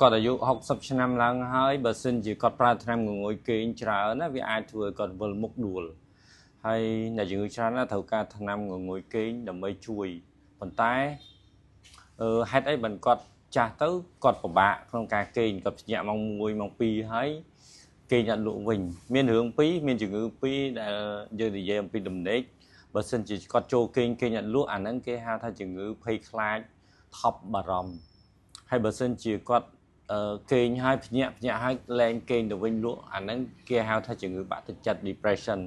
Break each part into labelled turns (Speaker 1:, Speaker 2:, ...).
Speaker 1: គាត់អាយុ60ឆ្នាំឡើងហើយបើសិនជាគាត់ប្រើថ្នាំងងុយគេងច្រើនណាវាអាចធ្វើឲ្យគាត់វិលមុខដួលហើយអ្នកជំងឺច្រើនណាត្រូវការថ្នាំងងុយគេងដើម្បីជួយប៉ុន្តែហេតុអីបានគាត់ចាស់ទៅគាត់ពិបាកក្នុងការគេងគាត់ភ្ញាក់ម៉ោង1ម៉ោង2ហើយគេងអត់លក់វិញមានរឿងពីរមានជំងឺពីរដែលយើងនិយាយអំពីដំណេកបើសិនជាគាត់ចូលគេងគេងអត់លក់អាហ្នឹងគេហៅថាជំងឺភ័យខ្លាចថប់បារម្ភហើយបើសិនជាគាត់គេងហើយភ្ញាក់ភ្ញាក់ហើយលែងគេងទៅវិញលក់អាហ្នឹងគេហៅថាជំងឺបាក់ទឹកចិត្ត depression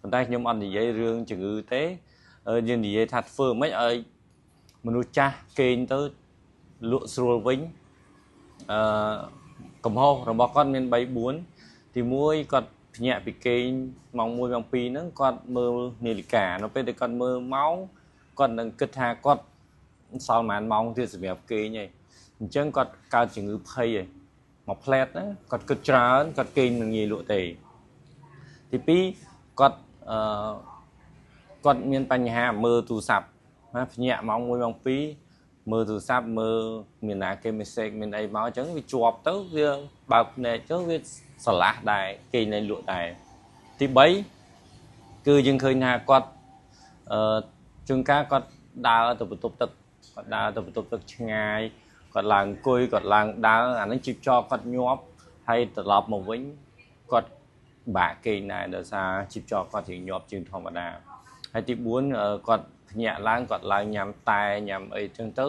Speaker 1: ប៉ុន្តែខ្ញុំអត់និយាយរឿងជំងឺទេយើងនិយាយថាធ្វើម៉េចឲ្យមនុស្សចាស់គេងទៅលក់ស្រួលវិញអឺកំហុសរបស់គាត់មាន3 4ទី1គាត់ភ្ញាក់ពីគេងម៉ោង1ម៉ោង2ហ្នឹងគាត់មើលនាឡិកានៅពេលដែលគាត់មើលម៉ោងគាត់នឹងគិតថាគាត់សល់ប្រហែលម៉ោងទៀតសម្រាប់គេងឯងអញ្ចឹងគាត់កើតជំងឺភ័យឯងមួយផ្លែតណាគាត់គិតច្រើនគាត់គេងមិនងាយលក់ទេទី2គាត់អឺគាត់មានបញ្ហាមើលទូរស័ព្ទណាភ្ញាក់ម៉ោង1ម៉ោង2មើលទូរស័ព្ទមើលមានណាគេ message មានអីមកអញ្ចឹងវាជាប់ទៅវាបើកភ្នែកទៅវាស្រឡះដែរគេងនៅលក់ដែរទី3គឺយើងឃើញថាគាត់អឺជួនកាលគាត់ដើរទៅបន្ទប់ទឹកគាត់ដើរទៅបន្ទប់ទឹកឆ្ងាយគាត់ឡើងអង្គុយគាត់ឡើងដើរអាហ្នឹងជីបចរគាត់ញាប់ហើយត្រឡប់មកវិញគាត់បាក់គេងដែរដោយសារជីបចរគាត់រៀងញាប់ជាងធម្មតាហើយទី4គាត់ភ្ញាក់ឡើងគាត់ឡើងញ៉ាំតែញ៉ាំអីចឹងទៅ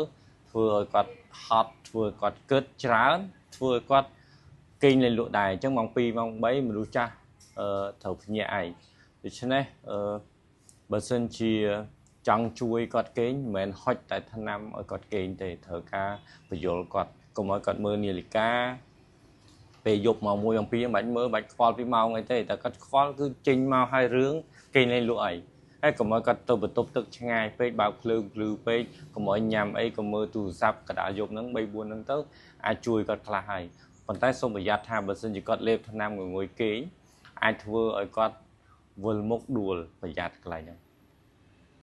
Speaker 1: ធ្វើឲ្យគាត់ហត់ធ្វើឲ្យគាត់គិតច្រើនធ្វើឲ្យគាត់គេងលែងលក់ដែរអញ្ចឹងម៉ោង2ម៉ោង3មនុស្សចាស់ត្រូវភ្ញាក់ឯងដូច្នេះអឺបើសិនជាចង់ជួយគាត់គេងមិនមែនហុចតែថ្នាំឲ្យគាត់គេងទេត្រូវការបញ្យល់គាត់កុំឲ្យគាត់មើលនាឡិកាពេលយប់ម៉ោង1ម៉ោង2មិនបាច់មើលមិនបាច់ខ្វល់ពីម៉ោងអីទេតែគាត់ខ្វល់គឺចេញមកឲ្យរឿងគេងលែងលក់អីហើយកុំឲ្យគាត់ទៅបន្ទប់ទឹកឆ្ងាយពេកបើកភ្លើងភ្លឺពេកកុំឲ្យញ៉ាំអីកុំមើលទូរស័ព្ទកដាលយប់ហ្នឹង3 4ហ្នឹងទៅអាចជួយគាត់ខ្លះហើយប៉ុន្តែសូមប្រយ័ត្នថាបើសិនជាគាត់លេបថ្នាំងងុយគេងអាចធ្វើឲ្យគាត់វិលមុខដួលប្រយ័ត្នកន្លែងហ្នឹង។